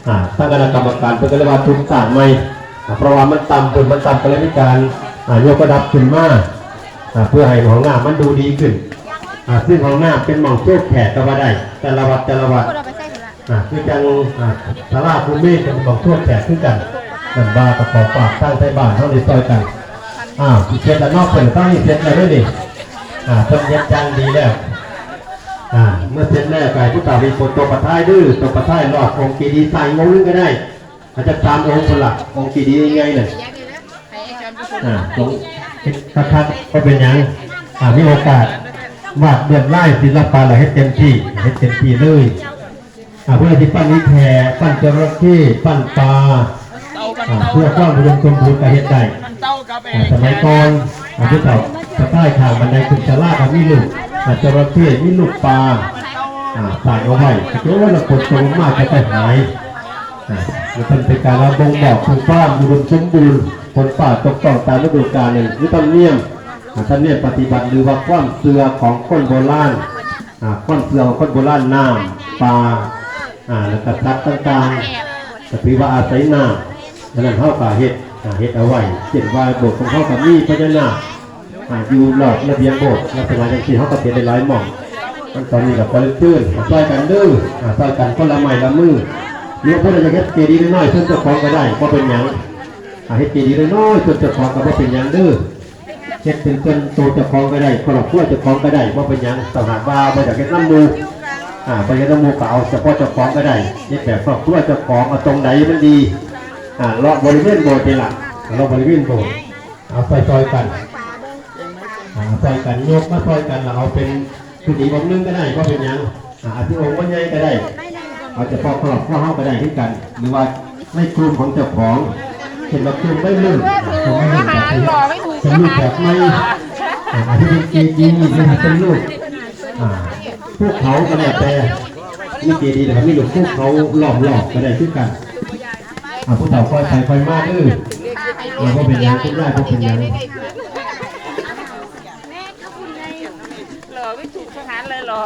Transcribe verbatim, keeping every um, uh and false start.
อ่าทางคณะกรรมการเพิ่นก็เลยว่าทุบสร้างใหม่ อ่าเพราะว่ามันต่ำเพิ่นมันต่ำก็เลยมีการอ่ายกระดับขึ้นมา อ่าเพื่อให้ห้องน้ำมันดูดีขึ้น อ่าซึ่งห้องน้ำเป็นหม่องโชว์แขกก็ว่าได้ แต่ละวัดแต่ละวัด อ่าคือจังอ่าศาลาภูเมศเป็นหม่องโชว์แขกคือกัน นั่นว่าก็ขอฝากทางไทบ้านเฮาได้ซอยกัน อ้าวเสร็จแล้วเนาะ เพิ่นตั้งนี้เสร็จแล้วเด้อนี่ อ่าเพิ่นเฮ็ดจั่งดีแล้ว อ่าเมื่อเสร็จแล้วก็ให้ผู้เฒ่ามีคนตกปะท้ายเด้อ ตกปะท้ายรอบองค์เจดีย์ซ้ายงงก็ได้ อาจจะตามองค์พุ้นละ องค์เจดีย์ใหญ่ๆน่ะ อ่าตรงคักๆก็เป็นหยัง อ่ามีโอกาสวาดลวดลายศิลปะแล้วเฮ็ดเต็มที่ เฮ็ดเต็มที่เลย อ่าผู้ใดที่ปั้นอีแขก ปั้นจระเข้ ปั้นปลา อ่าเพื่อความอุดมสมบูรณ์ก็เฮ็ดได้ อ่าสมัยก่อน อ่าผู้เฒ่าสะพายข้างบันไดขึ้นศาลาก็มีลูก อ่าจระเข้ มีลูกปลา อ่าสร้างเอาไว้ โอ้ยแล้วฝนตกมากก็ไปหาย อ่ามันเป็นการบ่งบอกถึงความอุดมสมบูรณ์ ฝนฟ้าตกต้องตามฤดูกาลนั่นคือธรรมเนียม อ่าธรรมเนียมปฏิบัติหรือว่าความเชื่อของคนโบราณ อ่าความเชื่อของคนโบราณน้ำปลา อ่าแล้วก็สัตว์ต่างๆก็ถือว่าอาศัยน้ำ ฉะนั้นเฮาก็เฮ็ด อ่าเฮ็ดเอาไว้ เช่นว่าโบสถ์ของเฮาก็มีพญานาค อ่าอยู่รอบระเบียงโบสถ์ ลักษณะจั่งซี้เฮาก็เฮ็ดได้หลายหม่อง มันตอนนี้ก็ขอเรียนเชิญ อ่าซอยกันเด้อ อ่าซอยกันคนละไม้ละมือ หรือผู้ใดอยากเฮ็ดเจดีย์น้อยๆ ส่วนเจ้าของก็ได้ บ่เป็นหยัง อ่าเฮ็ดเจดีย์น้อยๆ ส่วนเจ้าของก็บ่เป็นหยังเด้อ เฮ็ดเป็นส่วนตัวเจ้าของก็ได้ ครอบครัวเจ้าของก็ได้ บ่เป็นหยัง ถ้าหากว่าบ่อยากเฮ็ดนำหมู่ อ่าบ่อยากเฮ็ดนำหมู่ก็เอาเฉพาะเจ้าของก็ได้ เฮ็ดแบบครอบครัวเจ้าของ เอาตรงใดมันดี อ่าเลาะบริเวณโบสถ์นี่ล่ะ เลาะบริเวณโบสถ์ เอาซอยๆกัน อ่าซอยกันยกมาซอยกัน แล้วเอาเป็นกุฏิองค์หนึ่งก็ได้ บ่เป็นหยัง อ่าอาจสิองค์บ่ใหญ่ก็ได้ เอาเฉพาะครอบครัวเฮาก็ได้คือกัน หรือว่าในกลุ่มของเจ้าของ เช่นว่ากลุ่มวัยรุ่น กลุ่มวัยรุ่นก็สิเป็นรูปแบบใหม่ อ่าอาจสิเป็นเจดีย์ หรือสิเป็นรูป อ่าภูเขาก็แล้วแต่ มีเจดีย์แล้วก็มีรูปภูเขาล้อมรอบก็ได้คือกัน อ่าผู้เฒ่าค่อยไปค่อยมาเด้อ อ่าบ่เป็นหยัง คุณยายบ่เป็นหยัง หล่อไม่ถูกสถานเลยหล่อ